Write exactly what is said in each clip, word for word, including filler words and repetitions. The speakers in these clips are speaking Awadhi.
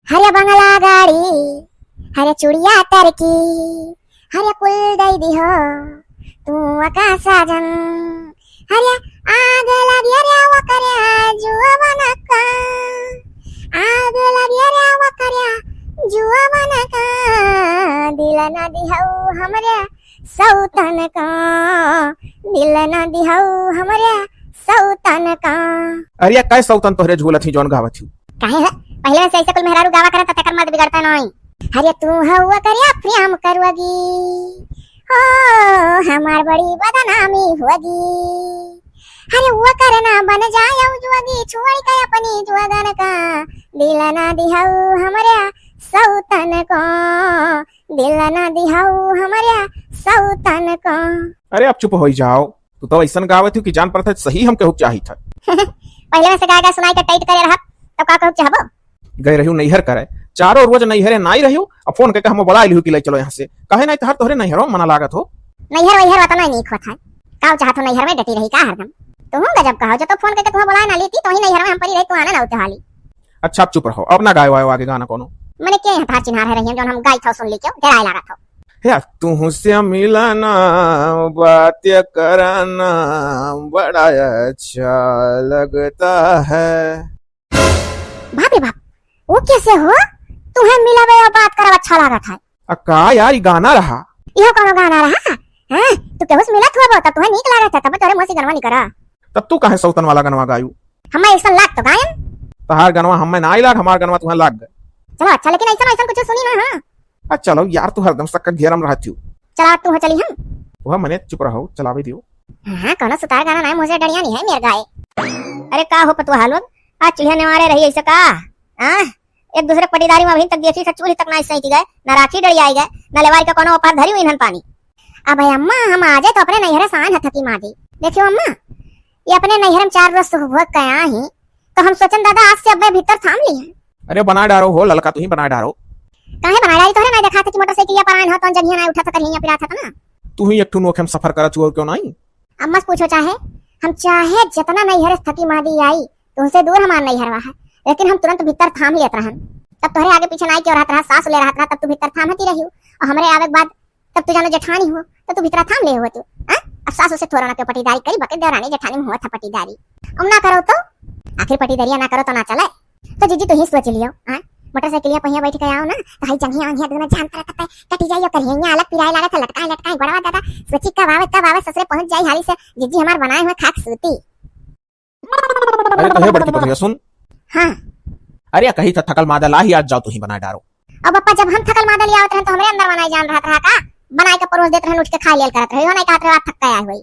हरे बंगला गाड़ी, हरे चुड़िया टरकी, हरे कुल दई दिहो तू अका साजन। हरे आग लगे रे वकरे जुअवन का, आग लगे रे वकरे जुअवन का, दिल ना दिहौ हमरे सौतन का, दिल ना दिहौ हमरे सौतन का। अरे, कै सौतन तोहरे झूलत ही जौन गावत ही? काहे है? पहिले से ऐसे कुल मेहरारू गावा करत, तेकर मर्द बिगड़ता नहीं। अरे तू हउआ करिया प्रेम करुआगी, हो हमार बड़ी बदनामी हुआगी। अरे वो करना बन जाए जुआगी, छोड़ के अपनी जुआगन का, दिल ना दिहौ हमरे सौतन को, दिल ना दिहौ हमरे सौतन को। अरे अब चुप होइ जाओ, तू तो ऐसन गावत हो कि जान पड़त है सही हम केहू के चाहित है। पहिले से गाय गाय सुनाई के टाइट करे रहत, तब का केहू के चाहबो? गए रहियो नैहर करे, चारों रोज नैहरे नाई रहियो, अब फोन करके हम बुला लियो कि ले चलो यहाँ से। काहे नाई तोहर तोहरे नैहरों मना लागत हो? नैहर वैहर वतना नीक होत है, का चाहत हो नैहर में डटी रही का हरदम? तुहूँ गजब कहो, जो तो फोन करके तुहूँ बुलाए ना लेती, तो ही नैहर में हम परी रही, तू आना ना उठे हाली। अच्छा, अब चुप रहो, अब ना गाए वाए आगे गाना कोनो। मने के यहाँ थार चिन्हार है रही, जौन हम गाई था सुन ली क्यों, डराए लागत हो। हे, तुहसे मिलना, बात करना बड़ा अच्छा लगता है। बाप रे बाप, वो कैसे हो? तुम्हें मिलावे और बात करब अच्छा लागत है। आ का यार, ई गाना रहा? इहो कोनो गाना रहा? हाँ, तू केहू से मिलत हुआ तब तुम्हें नीक लागत है, तब तोरे मुँह से गनवा निकरा। तब तू काहे सौतन वाला गनवा गायू? हमें ऐसा लाग तो गायन। तहार गनवा हमें ना लाग, हमार गनवा तुम्हें लाग गए। चलो अच्छा, लेकिन ऐसा ऐसा कुछ सुनी ना, हाँ। आ चलो यार, तू हरदम सक्का घेरम रहत हूँ। चला तू हो चली हम। वह मने चुप रहो, चलावे दियो। हाँ, कोनो सुतार गाना ना, मुझे डरिया नहीं है मेरे गाए। अरे का हो पतुआ हालवत, आज चूल्हा नेवारे रही ऐसे का? हाँ, एक दूसरे पटीदारी में अभी तक देखी से चूल्ही तक ना सही गए, ना राखी डरिया आई गए, ना लेवारी का कोनो ओपार धरी हुई इन्हन पानी। अब अम्मा, हम आजे तो अपने नैहरे से आन हथकी मादी। देखियो अम्मा, ये अपने नैहर में चार रोज सुख भोग के आही, तो हम सोचन दादा आज से अब्बे भीतर थाम ली हैं। अरे बनाए डारो हो ललका, तू ही बनाए डारो। काहे बनाए डारी? तोहरे नाई देखात कि मोटरसाइकिलिया पर आन हो, तो जंघिया नाई उठत, करिया पिरात हत ना। तू ही एक ठू नोखे में सफर करत हू, और क्यों नाई? अब मत पूछो चाहे, हम चाहे जितना नैहर से थकी मादी आई, तुमसे दूर हमार नैहरवा है, लेकिन हम तुरंत भीतर थाम लेत रहन। तब तोहरे आगे पीछे नाई क्यों रहत रहा, सास ले रहत रहा, तब तू भीतर थाम हती रही हो, और हमरे आवे के बाद तब तू जानो जेठानी हो, तो तू भीतरा थाम ले हो तू, हाँ? अब सासू से थोड़ा ना के पटीदारी करी, बके देवरानी जेठानी में हुआ था पटीदारी। अब ना करो तो, आखिर पटीदारिया ना करो तो ना चले। तो जीजी तू ही सोच लियो, हाँ? मोटरसाइकिलिया पहिया बैठ के आओ ना, तो हई जंघिया अंघिया दोनों जान तरह तक कटी जाइयो, करिया अलग पिराए लागत है, लटकाए लटकाए गोड़वा दादा, सोची कब आवे, कब आवे, ससुरे पहुंच जाई हाली से, जीजी हमार बनाए हुए खाक सूती। अरे तो हे बड़की पतोहिया सुन। हाँ। अरे कही था थकल मादल आही, आज जाओ तू ही बनाए डारो। अब पप्पा जब हम थकल मादल आवत रहन तो हमरे अंदर बनाए जान रहत रहा का? बनाए के परोस देत रहन, उठ के खा लेल करत रहे, हो नहीं कहत रहे थक के आए होई।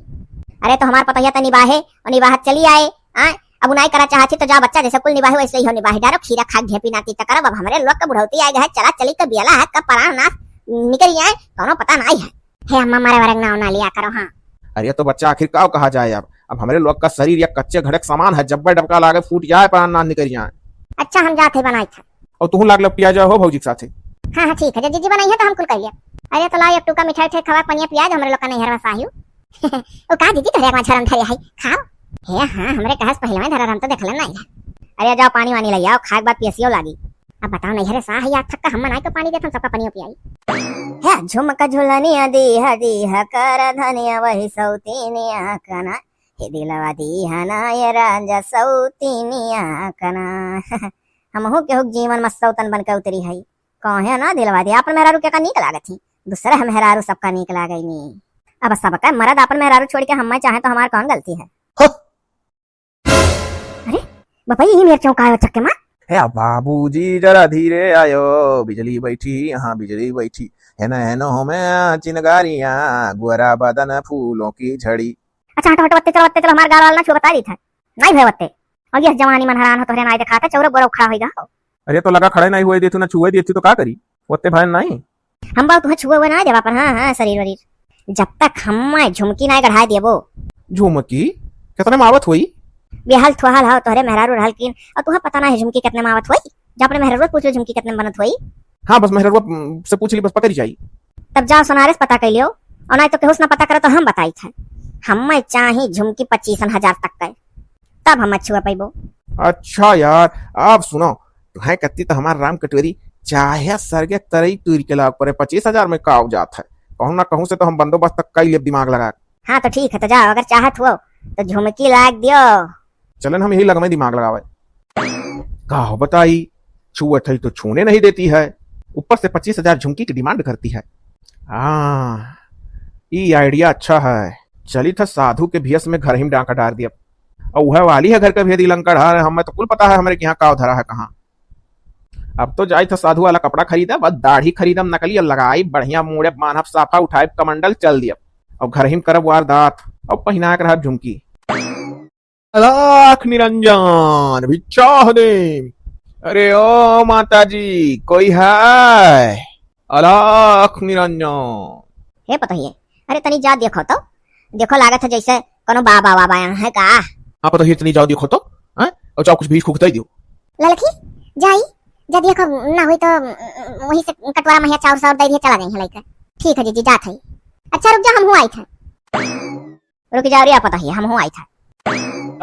अरे तो हमार पतोहिया त निबाहे और निबाहत चली आए, आए। अब उनाई करा चाहत ही तो जा बच्चा, जैसे कुल निबाहे वैसे ही हो निबाहे डारो, खीरा खा घेपी नाती त करब। अब हमरे लोग के बुढ़ौती आए गए, चला चली के बियला है, कब परान नाश निकल आए, कोनो पता नहीं है। हे अम्मा, मरे वरे के नाव ना लिया करो, हाँ। अरे तो बच्चा, आखिर का कहा जाए अब? अब हमरे लोग का शरीर या कच्चे घड़े के समान है, जब्बे डबका लागे फूट जाए, प्राण ना निकल जाए। अच्छा, हम जात है बनाई था। और तुहूँ लाग लपटिया जाए हो भौजी के साथे। हाँ, हाँ, ठीक है, जब जीजी बनाई है तो हम कुल कर लिया। अरे तो लाओ एक टुका मिठाई उठाई खवा, पनिया पिया दो, हमरे लोग का नैहर वसा आयु। ओ का जीजी, तोहरे एक झरम धरे है, खाओ। हे हाँ, हमरे कहस पहले में धरा, हम तो देखले नहीं है। अरे जाओ पानी वानी ले आओ, खाए के बाद पियसियो लागी। अब बताओ, नैहरे सा है या थक हम मनाई के पानी देत, हम सबका पनियो पियाई। हे झुमका झुलनिया दीहा दीहा कर धनिया वही सौतीनिया कना, हे दिलवा दीहा ना ये राजा सौतीनिया कना। हमहू केहू के जीवन में सौतन बन के उतरी है। कहे ना दिलवा दी, आपन मेहरारू के का नीक लागत ही, दूसरे हम मेहरारू सबका नीक लागई नी। अब सबका मरद आपन मेहरारू छोड़ के हम चाहे तो हमार कौन गलती है? हो। अरे बपई, यही मेर चौंकायो चक्के माँ। हे बाबूजी जरा धीरे आयो, बिजली बैठी, यहाँ बिजली बैठी, है ना, है ना, हमें चिनगारियाँ, गोरा बदन फूलों की झड़ी। अच्छा हटो हटो, वत्ते चलो, वत्ते चलो, हमार गाल वाल ना छुआ, बता दी था। नहीं भय वत्ते। और ये जवानी मन हरान हो, तोहरे नाई दिखाते, चौरो बोरा उखड़ा होइगा हो। अरे तो लगा खड़े नहीं हुए देती, ना छुए देती तो का करी? वत्ते भय नहीं। हम बाबू तुहे छुए हुए ना देवा पर, हाँ, हाँ, शरीर वरीर। जब तक हम झुमकी ना गढ़ाए देबो। झुमकी? कितने में आवत होई? बेहाल थोहाल हो, तोहरे मेहरारू रहल कीन, और तुहे पता ना है झुमकी कितने में आवत होई? जा अपने मेहरारू से पूछ ले झुमकी कितने में बनत होई। हाँ, बस मेहरारू से पूछ ली, बस पकड़ जाई। तब जाओ सोनारे से पता कर लियो, और नहीं तो केहू से ना पता करो तो हम बताई थे। हमें चाही झुमकी पच्चीसन हजार तक के, तब हम छुआ पैबो। अच्छा यार, आप सुनो, तुहैं कत्ती तो हमार राम कटोरी चाहे सरगे तरई तूर के लाग पड़े, पच्चीस हजार में का हो जात है? कहूँ ना कहूँ से तो हम बंदोबस्त तक कई लेब दिमाग लगा के। हाँ तो ठीक है, तो जाओ, अगर चाहत हो तो झुमकी लाग दियो। चलन हम यही लगमे दिमाग लगावे। का हो बताई, छुअत है तो छूने नहीं देती है, ऊपर से पच्चीस हजार झुमकी की डिमांड करती है। हाँ, ई आइडिया अच्छा है। चली था साधु के भियस में घर ही में डांका डार दिया। और वह वाली है घर का भेदी लंकड़ है, हमें तो कुल पता है हमारे के यहाँ काव धरा है कहाँ। अब तो जाई था साधु वाला कपड़ा खरीदा, बस दाढ़ी खरीदम नकली और लगाई बढ़िया, मूड़े बांधब साफा, उठाई कमंडल, चल दिया। और घर ही में करब वारदात, और पहिना के रहब झुमकी। अलख निरंजन, भिक्षा दे। अरे ओ माता जी, कोई है? अलख निरंजन। हे पतोहिए, अरे तनी जा देखो तो, देखो लागत है जैसे कोनो बाबा वाबा आया है का? हाँ पतोहिए, तनी जाओ देखो तो, हैं? और जाओ कुछ भीख फूक दे दियो। ललकी, जाई, जा देखो ना हुई तो, उम, वहीं से कटोरा महिया चाउर साउर दे दिए, चला जाइए लइका। ठीक है जीजी, जात है। अच्छा रुक जा, हम हुआ आई था। रुक जाओ रे, पता ही हम हो आई था।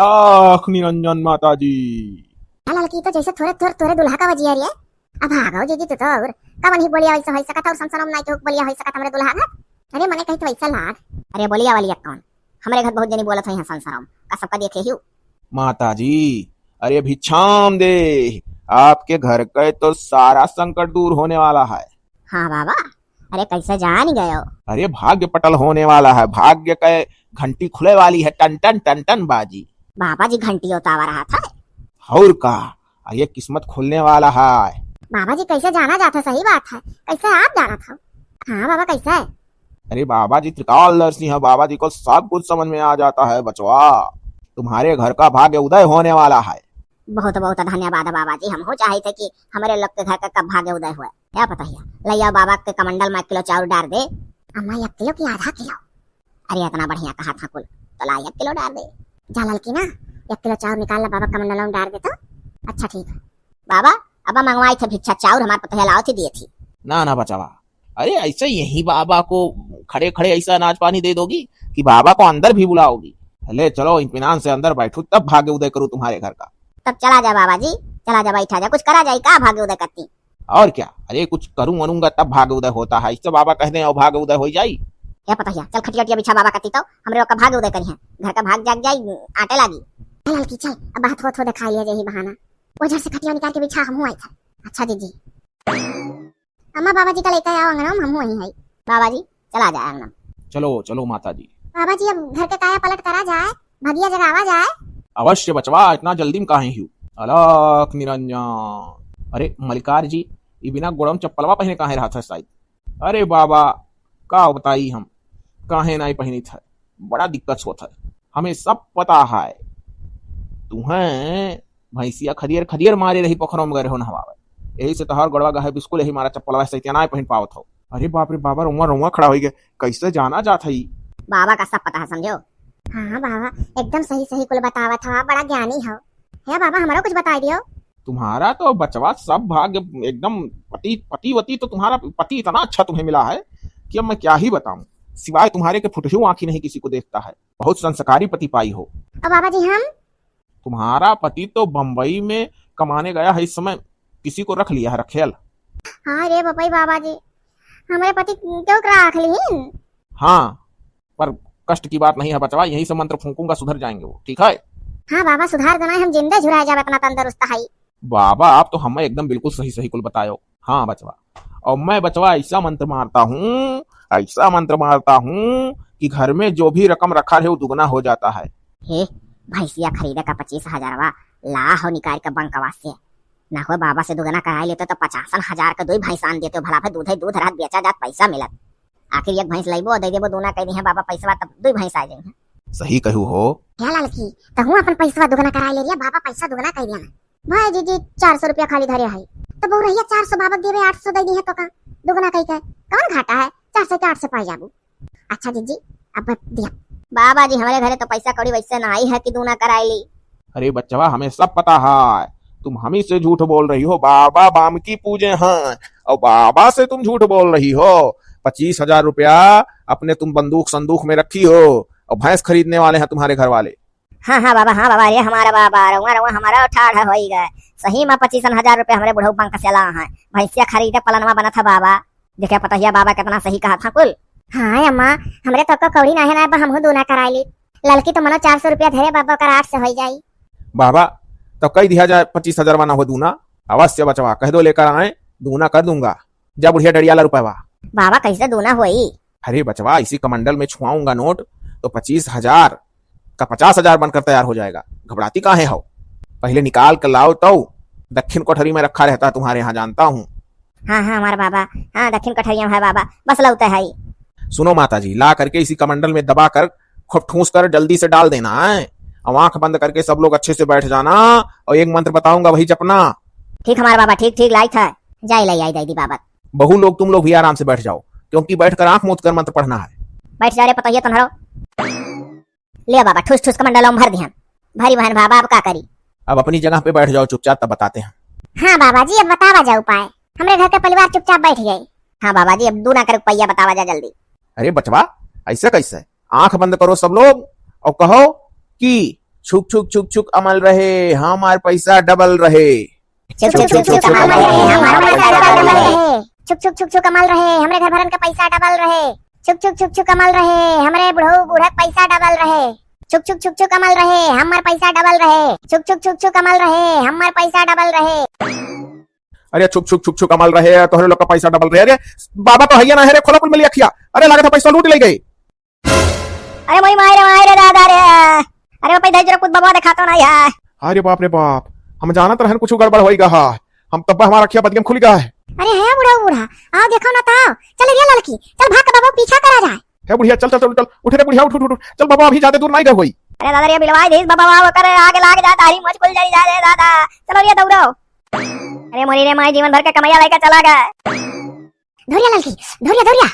आख निरंजन माता जी। आ ललकी तो जैसे थोरे थोरे थोरे दुल्हा का बजिया रे। अब भागो जीजी तू तो, और कवन ही बोलिया वैसे होई सकत और संसारों में नाई के बोलिया होई सकत हमरे दुल्हा घर। अरे मने कही तो वैसा लाग। अरे बोलिया वाली कौन? हमरे घर बहुत जनी बोलत है संसारों में, का सबका देखे ही। माता जी, अरे भिक्षाम दे, आपके घर का तो सारा संकट दूर होने वाला है। हाँ बाबा, अरे कैसे जान गयो? अरे भाग्य पटल होने वाला है, भाग्य के घंटी खुले वाली है, टन टन टन टन बाजी। बाबा जी घंटी उतावा रहा था। और का, अरे किस्मत खुलने वाला है। बाबा जी कैसे जाना जाता, सही बात है, कैसे आप जाना था? हाँ बाबा कैसे है? अरे बाबा जी त्रिकालदर्शी हैं, बाबा जी को सब कुछ समझ में आ जाता है बचवा। तुम्हारे घर का भाग्य उदय होने वाला है। बहुत बहुत धन्यवाद बाबा जी, हमहू चाहे थे कि हमरे लोग के घर का कब भाग्य उदय हुए। क्या पता है, ले आओ बाबा के कमंडल में एक किलो चाउर डार दे। अम्मा एक किलो की आधा किलो। अरे इतना बढ़िया कहा था कुल, तो ला एक किलो डार दे। जा ललकी ना, एक किलो चाउर निकाल ला बाबा कमंडल में डार दे तो। अच्छा ठीक है। बाबा, अब मंगवाई थे भिक्षा चाउर, हमार पतोहिया लाओ थी दिए थी। ना ना बचावा, अरे ऐसे यही बाबा को खड़े खड़े ऐसा अनाज पानी दे दोगी कि बाबा को अंदर भी बुलाओगी? ले चलो इत्मीनान से अंदर बैठो, तब भाग्य उदय करूँ तुम्हारे घर का। तब चला जा बाबा जी, चला जा, बैठा जा, कुछ करा जाए का भाग्य उदय करती? और क्या, अरे कुछ करूँ वरूंगा तब भाग्य उदय होता है, इससे बाबा कह दें और भाग्य उदय हो जाई। क्या पता है, चल खटिया उटिया बिछा बाबा करती तो हमरे ओका भाग्य उदय करी है, घर का भाग जाग जाई, आटे लागी। चल ललकी चल, अब हाथ होत हो दिखाई लिया यही बहाना। वो झट से खटिया निकाल के बिछा, हम हुआ था। अच्छा जीजी। अम्मा बाबा जी का लेकर आओ अंगना में, हम वहीं है। बाबा जी चला जाए अंगना में। चलो चलो माता जी। बाबा जी अब घर के काया पलट करा जाए, भगिया जगावा जाए। अवश्य बचवा, इतना जल्दी में काहे हियो? अलख निरंजन। अरे मलिकार जी, ये बिना गोड़म चप्पलवा पहने काहे रहत है साइत? अरे बाबा, का बताई हम, काहे नाई पहिनित है, बड़ा दिक्कत होत है। हमें सब पता है, तुहें भैंसिया खदियर खदियर मारे रही, पोखरों में गए रहो नहवावे, यही से तोहार गोड़वा गहे बिस्कुल, यही मारा चप्पलवा सैतिया नाई पहिन पावत हो। अरे बाप रे बाबा, रोवा रोवा खड़ा हो गए, कैसे जाना जात है? बाबा का सब पता है समझो। हाँ बाबा, एकदम सही सही कुल बतावत हो, बड़ा ज्ञानी हो। हे बाबा, हमरो कुछ बताई दियो। तुम्हारा तो बचवा सब भाग्य एकदम, पति, पति वति तो तुम्हारा पति इतना अच्छा तुम्हें मिला है कि अब मैं क्या ही बताऊं। सिवाय तुम्हारे के फुटही आंखी नहीं किसी को देखता है। बहुत संस्कारी पति पाई हो। अब बाबा जी हम? तुम्हारा पति तो बम्बई में कमाने गया है, इस समय किसी को रख लिया है, रखेल। हाँ रे बपई बाबा जी, हमारे पति क्यों रख ली? हाँ, पर कष्ट की बात नहीं है बचवा, यहीं से मंत्र फूंकूंगा, सुधर जाएंगे वो, ठीक है? हाँ बाबा, सुधार देना है, हम जिंदा झुरा जाब, इतना तंदुरुस्त है। बाबा, आप तो हमें एकदम बिल्कुल सही सही कुल बतायो। हाँ बचवा, और मैं बचवा ऐसा मंत्र मारता हूँ, ऐसा मंत्र मारता हूँ कि घर में जो भी रकम रखा रहे वो दुगना हो जाता है। हे, भैंसिया खरीदे का पच्चीस हजारवा ला हो निकाल के बंकवा से, ना हो बाबा से दुगना कराई लेते तो पचासन हजार का दुई भैंस आन देते, भला भाई दूधे दूध रहत, बेचा जात, पैसा मिलत। आखिर एक भैंस लइबो, दे देबो, दूना कह दिहे बाबा पैसवा, तब दुई भैंस आ जाइहे। सही कहू हो। क्या ललकी, तहूँ अपन पैसवा दुगना कराई ले रिया, बाबा पैसा दुगना कह दिया। भाई जीजी चार सौ रुपया खाली धरे है, तो बहुरहिया चार सौ बाबा देवे, आठ सौ दे दिहे तो का दुगना कह के कौन घाटा है? चार सौ के आठ सौ पाई जाबू। अच्छा जीजी, अब दिया। बाबा जी, हमारे घरे तो पैसा कौड़ी वैसे ना आई है कि दूना कराई ली। अरे बच्चवा, हमें सब पता है, तुम हम ही से झूठ बोल रही हो। बाबा बाम की पूजे हैं और बाबा से तुम झूठ बोल रही हो। पच्चीस हजार रुपया अपने तुम बंदूक संदूक में रखी हो और भैंस खरीदने वाले हैं तुम्हारे घर वाले। हाँ, हाँ बाबा, हाँ बाबा, अरे हमारा बाबा, रउआ, रउआ हमारा ठाढ़ होई गए। सही मा पच्चीसन हजार रुपया हमरे बुढ़ऊ पंकज से ला है। भैंसिया खरीदे पलनवा बनत है बाबा। देखे पतोहिया बाबा केतना सही कहत हैं कुल। हाँ अम्मा, हमरे तो को कौड़ी नाहे ना बा, हमहू दूना कराई ली। ललकी तो मनो चार सौ रुपया धरे बाबा, ओकर आठ सौ होई जाई। बाबा, तो कही दिया जाए पच्चीस हजार वाला हो दूना। अवश्य बचवा, कह दो लेकर आए, दूना कर दूंगा। जा बुढ़िया डड़ियाला रुपया बा। बाबा कैसे दूना होई? अरे बचवा, इसी कमंडल में छुआऊंगा नोट तो पच्चीस हजार का पचास हजार बनकर तैयार हो जाएगा। घबराती काहे हो? पहले निकाल कर लाओ तो। दक्षिण कोठरी में रखा रहता तुम्हारे यहाँ, जानता हूँ। हाँ, हाँ, हमार बाबा। हाँ, दक्षिण कोठरिया में है बाबा, बस लौटे है। सुनो माता जी, ला करके इसी कमंडल में दबा कर खूब ठूस कर जल्दी से डाल देना है। अब आंख बंद करके सब लोग अच्छे से बैठ जाना और एक मंत्र बताऊंगा, वही जपना। ठीक हमार बाबा, ठीक, ठीक, लाई था। जाई लाई आई दे दी बाबा। बहू लोग, तुम लोग भी आराम से बैठ जाओ, क्योंकि बैठकर आंख मूंद कर मंत्र पढ़ना है। बैठ जा रे पतोहिया तोहरो। ले बाबा, ठूस ठूस कमंडल में भर दिहन। भरी बहन बाबा, अब का करी? अब अपनी जगह पे बैठ जाओ चुपचाप, तब बताते हैं। हाँ बाबा जी, अब बतावा जा उपाय। हमरे घर के परिवार चुपचाप बैठ गए। हाँ बाबा जी, अब दूना कर उपाय बतावा जा जल्दी। अरे बचवा, ऐसे कैसे? आंख बंद करो सब लोग और कहो कि छुक छुक छुक छुक अमल रहे, हमार पैसा डबल रहे। छुक छुक छुक छुक अमल रहे, हमार पैसा डबल रहे। छुक छुक छुक छुक अमल रहे, हमरे घर भरन का पैसा डबल रहे। छुक छुक छुक छुक अमल रहे, हमरे बुढ़ऊ बूढ़क पैसा डबल रहे। छुक छुक छुक छुक अमल रहे, हमार पैसा डबल रहे। छुक छुक छुक छुक अमल रहे, हमार पैसा डबल रहे। अरे छुक छुक छुक छुक अमल रहे, तोहरे लोग का पैसा डबल रहे। अरे बाबा तो हइया ना है रे, खोला कुल मिली अखिया। अरे लागत है पैसा लूट ले गए। अरे मोरी माई रे, माई रे दादा रे। अरे बापा, इधर जरा कुछ बबा देखा तो नहीं है। अरे बाप रे बाप, हम जानत रहन कुछ गड़बड़ होई गा है। हम तब हमारा अखिया बदगम खुल गया है। अरे है बूढ़ा, बूढ़ा, आओ देखो ना तो। चल रे ललकी, चल भाग के बाबा पीछा करा जाए। हे बुढ़िया, चल चल चल चल, उठ रे बुढ़िया, उठ उठ उठ उठ। चल बाबा, अभी ज्यादा दूर नहीं गए होई। अरे दादा रे, बिलवाई दीस बाबा, बाबा करे आगे लाग जा, तारी मोच खुल जाई जा रे दादा। चलो रे दौड़ो। अरे मोरी रे माई, जीवन भर का कमैया लेके चला गए। धोरिया ललकी, धोरिया, धोरिया।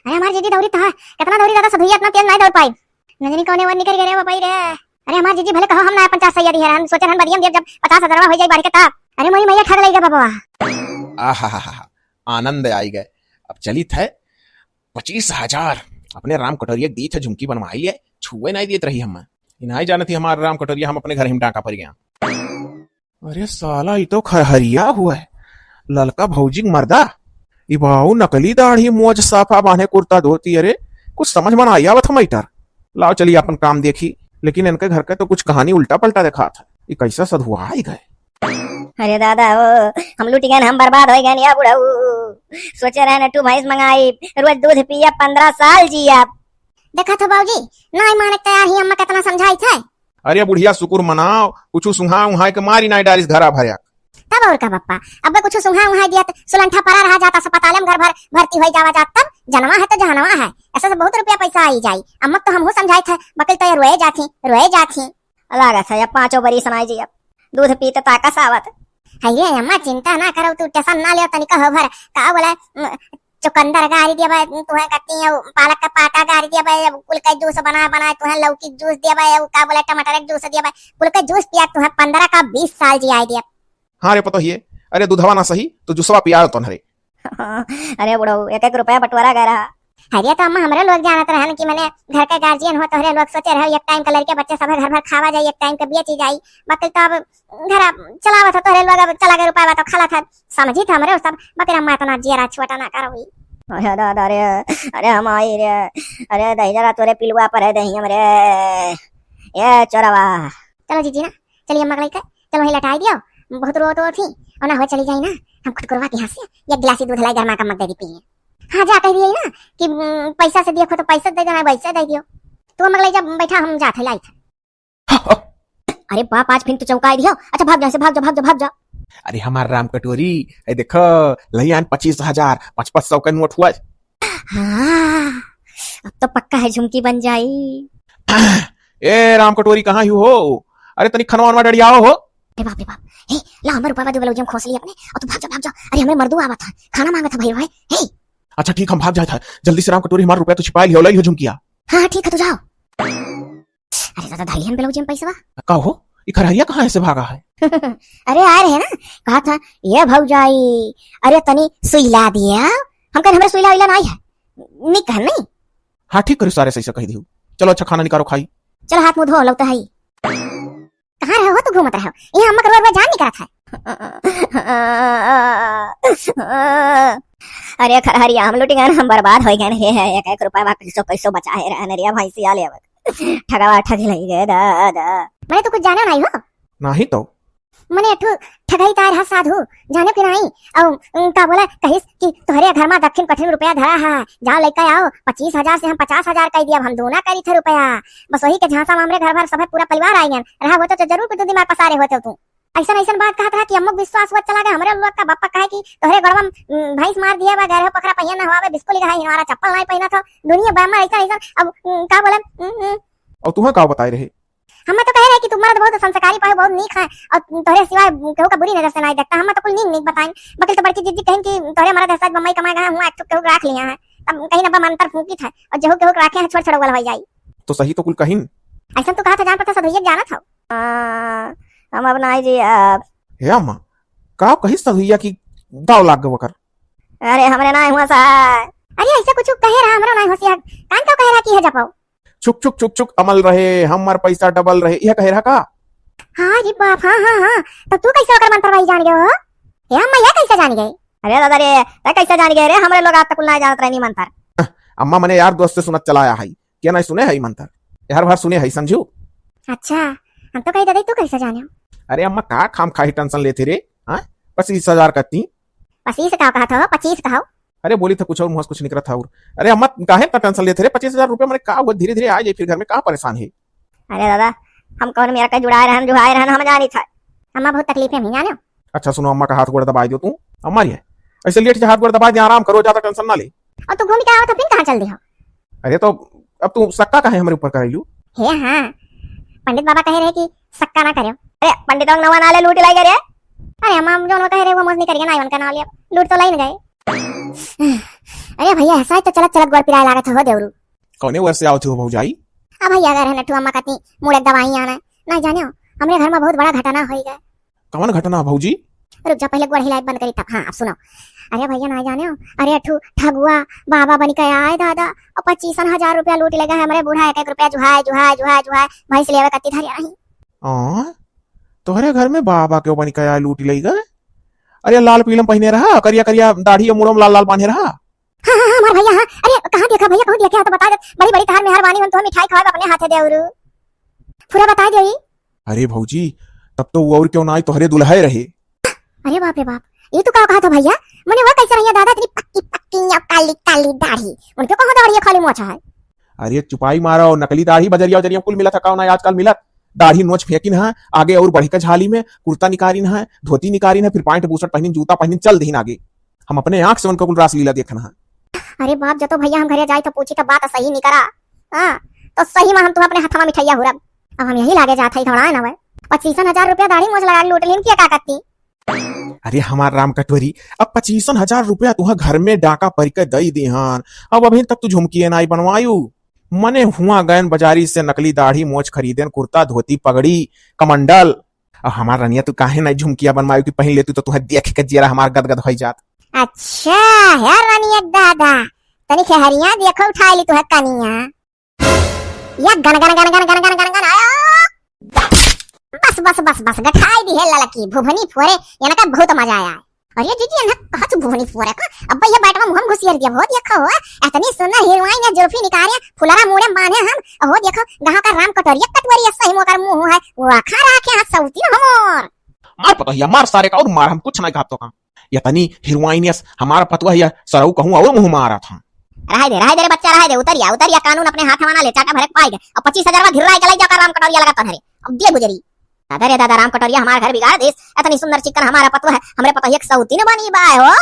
अरे हमार जीजी दौरी तो है, कितना दौरी दादा सधुइया इतना तेज नहीं दौड़ पाई। नजनी कौने वन निकल गए रे बाबा रे। अरे हमार जीजी भले कहो हम ना अपन चार सैया दी है, हम सोचे रहन बदियम देब जब पचास हजारवा हो जाई बाढ़ के तब। अरे मोरी मैया ठग लई गे बाबा। आहा, आनंद आई गए। अब चलित है पच्चीस हजार अपने राम कटोरिया के दीत है, झुमकी बनवाई लिए, छुए नहीं देत रही हम। इनाई जानत ही हमार राम कटोरिया, हम अपने घर ही में डाका पड़ गया। अरे साला, ई तो खरहरिया हुआ है, ललका भौजी के मर्दा। ई बाऊ नकली दाढ़ी मोज साफा बांधे कुर्ता धोती। अरे कुछ समझ में ना आई आवत हम इटर। लाओ चलिए अपन काम देखी, लेकिन इनके घर के तो कुछ कहानी उल्टा पलटा दिखात है। ई कैसा सधुआई गए। अरे दादा ओ, हम लूट गए, हम बर्बाद हो गए या बुढ़ऊ। सोचे रहे नट्टू भैंस मंगाई, रोज दूध पिया, पन्द्रह साल जिया। देखा तो बाबूजी, नहीं माने तैयार ही, अम्मा कितना समझाई थे। अरे बुढ़िया, शुक्र मनाओ, कुछ सुंघा उंघाए के मारी नाई डारिस घरा भरक। तब और का पप्पा, अब कुछ सुंघा उंघाए दिया त सुलंठा पड़ा रहा जाता अस्पताल में, घर भर भर्ती होई जावा जात, तब जनवा है तो जहनवा है, ऐसा से बहुत रुपया पैसा आई जाई। अम्मा तो हमहू समझाई थे, बकिल तो ये रोए जाथी, रोए जाथी। लागत है अब पाँचों बरी समाई जी, अब दूध पीते ताकस आवत। है रे अम्मा, चिंता ना करो, तू टेंशन ना लियो, तनिका हो भर का बोला, चुकंदर गारी दिया बा, तुहे कत्ती है, पालक का पाता गारी दिया बा, कुल का जूस बना बना, तुहे लौकी जूस दिया बा, का बोला, टमाटर का जूस दिया बा, कुल का जूस पिया, तुहे पन्द्रह का बीस साल जियाई दिया। हाँ रे पतोहिए, अरे दूधवा ना सही, तू जूसवा पिया तो रे। अरे बुढ़ऊ, एक एक रुपया बंटवारा गया रहा। अरे तो अम्मा, हमरे लोग जानत रहन कि मने घर के गार्जियन हो, तोहरे लोग सोचे रहो एक टाइम के लड़के बच्चे सब घर भर खावा जाई, एक टाइम के बेची जाई, बाकी तो अब घर चलावत हो तोहरे लोग, अब चला गए रुपया तो खाला था, समझी था हमरे सब, बाकी अम्मा इतना जियरा छोटा ना करो ही। अरे दादा रे, अरे हम आई रे, अरे दही जरा तोरे पिलुआ पर है दही हमरे, ए चोरवा। चलो जीजी ना, चलिए अम्मा के लेके, चलो वहीं लटाई दियो, बहुत रोत रोत ही, और ना हो चली जाई ना, हम खुद करवा के यहाँ से एक गिलासी दूध लाई गरमा के अम्मा के दे दी पिए। हाँ जा कह दिए ना कि उम, पैसा से दियो तो पैसा दे देना, वैसे दे दियो। तू अम्मा के ले जा, बैठा हम जात है लाई था। अरे बाप, आज फिर तो चौंकाई दियो। अच्छा भाग जा, से भाग जा, भाग जा, भाग जा। अरे हमार राम कटोरी, ए देखो, लइयान पच्चीस हजार, पाँच पाँच सौ का नोट हुआ। हाँ, अब तो पक्का है झुमकी बन जाई। ए राम कटोरी, कहाँ ही हो? अरे तनी खनवा वनवा डड़ियाओ हो। अरे बाप रे बाप, हे ला हमर ऊपर दो ब्लाउज हम खोस लिए अपने, और तू भाग जा, भाग जा। अरे हमरे मर्दू आवत है, खाना मांगत है भाई, भाई, हे। अच्छा ठीक, हम भाग जात है, जल्दी से राम कटोरी हमार रुपया तो छिपा लियो, ले लियो झुमकिया। हाँ हाँ ठीक है, तू जाओ। अरे दादा, धइले हन ब्लाउज में पैसवा। का हो, ई खरहरिया कहाँ से भागा है? अरे आए रहे ना, कहा था, "ये भौजाई, अरे तनी सुइला दिया।" हम कहे, "हमरे सुइला उइला नहीं है, निक है नहीं।" हाँ ठीक करू, सारे सही से कह दियो। चलो अच्छा खाना निकालो खाई। चलो हाथ मुंह धो, लौट हई। कहाँ रहो तू, घूमत रहो? यहाँ अम्मा के रोए रोए जान निकरत है। अरे खरहरिया, हम लुटि गए, हम बर्बाद होइ गए। हे, हे, एक एक रुपया बा, कैसो कैसो बचाए रहन रे भैंसिया लेवत। ठगवा ठग लई गए दादा। मने तू कुछ जाने नहीं हो? नहीं तो। मने ठू ठगई तार हा साधु, जाने कि नहीं? अउ, उम, का बोला, कहिस कि तोहरे घर मा दक्षिण कठिन रुपया धरा है, जाओ लइका आओ, पच्चीस हजार से हम पचास हजार कई दिया, हम दूना करी थे रुपया। बस वही के झांसा मा हमरे घर भर सभे पूरा परिवार आई गए। रहा होते तो जरूर कुछ दिमाग पसारे होते तू। ऐसन ऐसन बात कहत रहा कि अम्मो के विश्वास हुआ चला गया। हमरे लोग का बापा कहे कि तोहरे गड़वा म, उम, भैंस मार दिया बा, गैर हो पखरा पहिया न हवावे, बिस्कुल ही रहा, हिनवारा चप्पल नहीं पहना था। दुनिया बामा ऐसा ऐसा, अब, उम, का बोले, उम, उम। और तुहा का बताए रहे? हम तो कहे रहे कि तू मर्द बहुत संस्कारी पाए, बहुत नीक है, और तोहरे सिवाय केहू का बुरी नजर से नहीं देखता। हम तो कुल नीक नीक बताइन, बकिल तो बड़की जिज्जी कहिन कि तोहरे मर्द है, शायद बम्बई कमाए गए हैं, हुआ एक ठो केहू के राख लिया है। तब कहीं ना बा मंतर फूंकी था, और जेहू केहू के राखे हैं, छोड़ छोड़ वाला हो जाई। तो सही तो कुल कहिन। ऐसा तू कहा था, जान पड़ता सधुइया जाना था। आ, हम अब नाई जी अब। हे अम्मा, का कही सधुइया की दाव लाग गए ओकर? अरे हमरे नाई हुआ सा। अरे ऐसा कुछ कहे रहा, हमरो नाई होशियार। कान का कहे रहा कि है जपाओ। छुक छुक छुक छुक अमल रहे, हमर पैसा डबल रहे, यह कहे रहा का? हाँ रे बाप, हाँ, हाँ, हाँ। तब तू कैसे ओकर मंतर भाई जान गए हो? हे अम्मा, यह कैसे जान गए? अरे दादा रे, तै कैसे जान गए रे? हमरे लोग आज तक ना जानत रहनी मंतर। अम्मा, मने यार दोस्त से सुनत चलाया है, क्या नहीं सुने है ई मंतर? हर बार सुने है, समझू? अच्छा, हम तो कही दादा, तू कैसे जाने हो? अरे अम्मा, का खाम खाही टेंशन लेते रे? हाँ, पच्चीस हजार कत्ती। पच्चीस का कहा था, पच्चीस कहा। अरे बोली था कुछ और, मुँह से कुछ निकला था और। अरे अम्मा, काहे इतना टेंशन लेते रे? पच्चीस हजार रुपया मने का हुआ, धीरे धीरे आ जाए फिर घर में, का परेशान है? अरे दादा, हम कौन मेरा का जुड़ाए रहन, जुहाए रहन, हम जानी था। अम्मा बहुत तकलीफ में ही जाने। अच्छा सुनो, अम्मा का हाथ गोड़ दबाई दो तू। अम्मा रे, ऐसे लेट से हाथ गोड़ दबाई दे, आराम करो, ज्यादा टेंशन ना ले। और तू घूम के आओ तो फिर कहाँ चल दी हो? अरे तो अब तू सक्का काहे हमरे ऊपर करैलू? हे हाँ, पंडित बाबा कहे रहे कि सक्का ना करे। अरे पंडित नवा ना ले, लूट लाई रे। अरे अम्मा, जो कहे रहे वो मौज नहीं करिए ना, उनका नाम लिया, लूट तो लाई न गए। अरे भैया, हंसाई तो चलत चलत गोड़ पिराए लागत हो देवरू। कौने वर्ष से आवत हो भौजाई? अब भैया गए रहे नट्ठू अम्मा कती मुड़े दवाई आना, नहीं जाने हो, हमरे घर में बहुत बड़ा घटना हो गया। कौन घटना भौजी? रुक जा, पहले गोड़ हिलाई बंद करी तब। हाँ, अब सुनो। अरे भैया, नहीं जाने हो, अरे अठू ठगुआ बाबा बन के आए दादा, और पच्चीसन हजार रुपया लूट ले गए हमरे बूढ़ा, एक एक रुपया जुहाए, जुहाए, जुहाए, जुहाए, भैंस लेवे कत्ती धरिया नहीं। आ, तोहरे घर में बाबा के बन के आए, लूट ले गए? अरे लाल पीलम पहने रहा, करिया करिया दाढ़ी और मुड़म लाल लाल बांधे रहा। हाँ, हाँ, हाँ, हमार भैया, हाँ। अरे, कहाँ देखा भैया, कहाँ देखा? तो बता दे, बड़ी बड़ी तहार मेहरबानी, हम तो मिठाई खवाए अपने हाथे दे और पूरा बता दे। अरे भौजी, तब तो वो और क्यों ना आई, तोहरे दुल्हे रहे। अरे बाप रे बाप, ये तो का कहा था भैया? मने वो कैसे रहिया दादा, इतनी पक्की पक्की और काली काली दाढ़ी, उनके कहाँ दाढ़ी है, खाली मोछा है। अरे चुपाई मारो, नकली दाढ़ी बजरिया उजरिया कुल मिलत है, का ना आजकल मिलत। दाढ़ी नोच फेंकिन है, आगे और बढ़ के झाली में कुर्ता निकारिन है, धोती निकारिन है, फिर पैंट बुशर्ट पहनिन, जूता पहनिन, चल दीन आगे। हम अपने आँख से उनका कुल रासलीला देखन है। अरे बाप, जतो भैया हम घरे जाई तो पूछी तो बात सही निकरा। हाँ, तो सही में हम तुम्हें अपने हथवा मिठाइया हुरब। अब हम यही लागे जात है, घबराए ना हुए। पच्चीसन हजार रुपया दाढ़ी मोछ लगा के लूट लीन, किया का करती? अरे हमार राम कटोरी, अब पच्चीसन हजार रुपया तुहा घर में डाका परिके दई दिहन, अब अभी तक तू झुमकिए नाई बनवायु। मने हुआ गयन बाजारी से नकली दाढ़ी मोछ खरीदेन, कुर्ता धोती पगड़ी कमंडल। अब हमार रनिया तू काहे नाई झुमकिया बनवायु कि पहन लेतू तो तुहे देख के जियरा हमार गदगद होई जात। अच्छा, हे रनिया दादा, तनी खेहरिया देखो उठाई ली तुहे कनिया। या गन गन गन गन गन गन गन गन आयो। बस, बस, बस, बस, गठाई दी है ललकी, भुभनी फोरे, इनका बहुत मजा आया है। अरे जीजी, इन्हें कहा तू भुभनी फोरे का? अब ये बैटवा मुहम घुसियर दिया, बहुत देखो हो, इतनी सुंदर हीरोइन है, जुल्फी निकारे, फुलरा मुड़े बांधे हम, हो देखो, गाँव का राम कटोरिया कटोरिया सही मोकर मुंह है, वो आखा रखे हाथ सौती न हमोर। मार पतोहिया, मार सारे का और मार, हम कुछ नहीं कहा तो का। या तनी हीरोइन यस हमारा पतवा या सरऊ कहूँ और मुँह मारा था। रहाई दे, रहाई दे रे बच्चा, रहाई दे, उतरिया, उतरिया, कानून अपने हाथ में ना ले, चाटा भरे पाई गए। अब पच्चीस हजार में घिर्रा के लई जा कर राम कटोरिया लगा तोहरे। अब दे गुजरी। दादा रे दादा, राम कटोरिया हमार घर बिगाड़ देस, इतनी सुंदर चिकन हमारा पतवा है, हमरे पतोहिया के सौती न बनी बाय हो।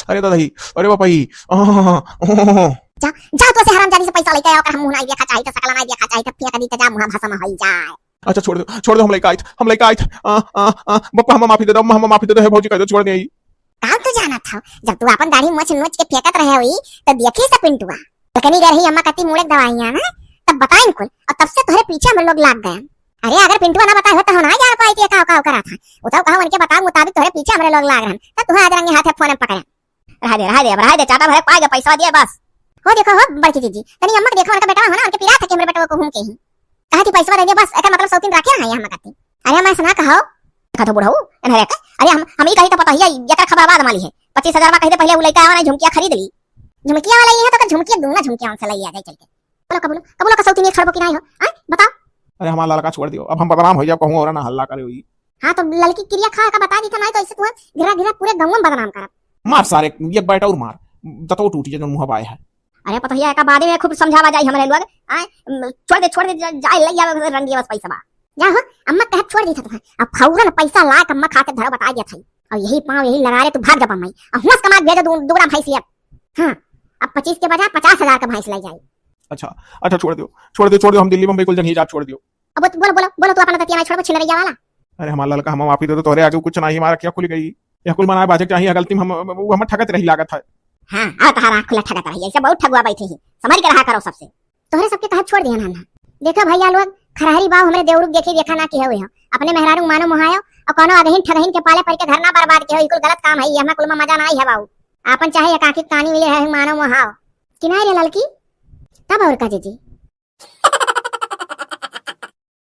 अरे दादा ही, अरे बापा ही, आह, ओह। जा, जा तो से हरामजादी से पैसा लेके आओ, कर हम मुँह नहीं देखा चाहिए, तो सकला नहीं देखा चाहिए, तो फेंक दी, तो जा मुँह भसम होई जाए। अच्छा, छोड़ दो, छोड़ दो, हम लइका आइत, हम लइका आइत। आ, आ, आ, बप्पा, हम माफी दे दो, हम माफी दे दो, हे भौजी, कह दो, छोड़ दे। काम तो जाना था, जब तू अपन दाढ़ी मोछ नोच के फेंकत रहे हुई, तो देखे से पिंटुआ। लेकिन इधर ही अम्मा कती मुड़े दवाइयाँ ना, तब बताइन कुल, और तब से तोहरे पीछे हम लोग लाग गए। अरे, अगर पिंटुआ ना बताए हो, तो हम ना जान पाई कि का, का करा था। उताव कहा उनके बताव मुताबिक तोहरे पीछे हमरे लोग लाग रहन, तब तुहा आज रंगे हाथे फोन में पकड़े। रह दे, रह दे, अब रह दे, चाटा भरे पाए गए, पैसा दिए बस। हो देखो, हो बड़की जीजी, तनी अम्मा के देखो, उनका बेटा हो ना, उनके पिरा था कि हमरे बेटवा को हूँ के ही। कहे थी पैसवा दे दिया, बस एकर मतलब सौतीन राखे रहा है हम कहती। अरे हम ऐसा ना कहो। कहा तो बुढ़ऊ, एनहरे के, अरे हम, हम ही कही तो पता ही है, एकर खबर बाद माली है। पच्चीस हजार में कही तो पहले उ लइका आवा ना झुमकिया खरीद ली। झुमकिया वाला ही नहीं है तो ओकर झुमकिया दूंगा, झुमकिया उनसे लई आ जाए चल के। बोलो कबूलो, कबूलो का सौतीन ये छड़बो की नहीं हो, आय बताओ। अरे हमार लड़का छोड़ दियो, अब हम बदनाम हो जाए, कहूँ और ना हल्ला करे हुई। हाँ तो लड़की किरिया खा का बता दी तो नहीं तो ऐसे तुम्हें घिरा घिरा पूरे गाँव में बदनाम करब। मार सारे, एक बैठा और मार, दतवा टूटी जन मुँह बाय है। अरे पतोहिया, एका बादे में खूब समझावा जाई हमरे लोग। आय, म, छोड़ दे, छोड़ दे, जा, जा, ले आवे रंडिया बस पैसा बा। जा हो, अम्मा कहत छोड़ दी था तुम्हें। अब फौरन पैसा ला के अम्मा खाते धरो बता दिया था। और यही पाँव यही लगा रे, तू भाग जा बम्बई। और हुआ कमा के भेजो दु-, दुगना भैंस ये। हाँ, अब पच्चीस के बजाय पचास हजार का भैंस ले जाई। अच्छा, अच्छा, छोड़ दियो, छोड़ दियो, छोड़ दियो, हम दिल्ली बम्बई कुल जगह जाब, छोड़ दियो। अब बोलो, बोलो, बोलो, तू अपना दतिया नहीं छोड़बो, छिनरैया वाला। अरे हमार लड़का, हम माफी दे दो, तोहरे आगे कुछ नहीं, हमार अखिया खुल गई। यह कुल मनाए बाजे के चाहिए, गलती में हम, वो हम ठगत रही लागत है। हाँ, आओ तहार आँख खुला ठगत रही, ऐसे बहुत ठगुआ बैठे ही, समझ के रहा करो सबसे। तोहरे सबके कहत छोड़ दिया नाना। देखो भैया लोग, खरहरी बाव हमरे देवरुक देखी देखा ना की है, अपने मेहरारू मानो मोहायो और कोनो अगहिन ठगहिन के पाले पड़ के घर ना बर्बाद के हो, ई कुल गलत काम है, ये हमें कुल में मजा ना आई है बाऊ। आपन चाहे एकाकी तानी मिले है मानो मोहाव। किनारे ललकी, तब और का जीजी?